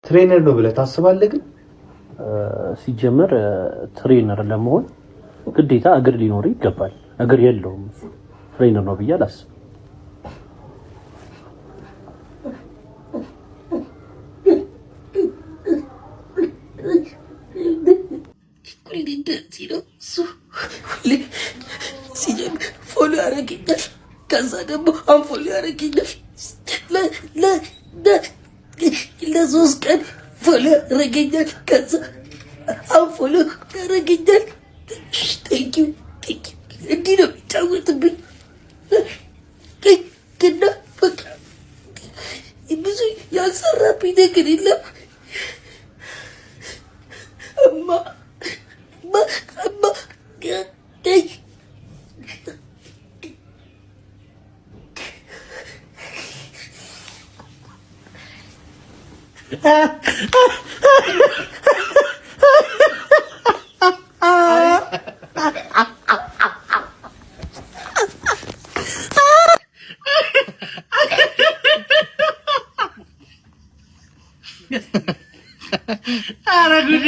Trainer ነው ብለህ ታስባለህ? ግን ሲጀመር trainer ለመሆን ግዴታ እግር ሊኖር ይገባል። እግር የለውም እሱ፣ trainer ነው ብዬ አላስብም። ሁሌ እንደዚህ ነው እሱ። ሁሌ ሲጀምር follow ያደርገኛል፣ ከዛ ደግሞ unfollow ያደርገኛል። ለ3 ቀን follow ያደርገኛል፣ ከዛ unfollow ያደርገኛል። Thank you, thank you። እንዲህ ነው የሚጫወትብኝ እና በቃ ብዙ ያልሰራብኝ ነገር የለም። እማ እማ እማ ተይ። ኧረ ጉዴ!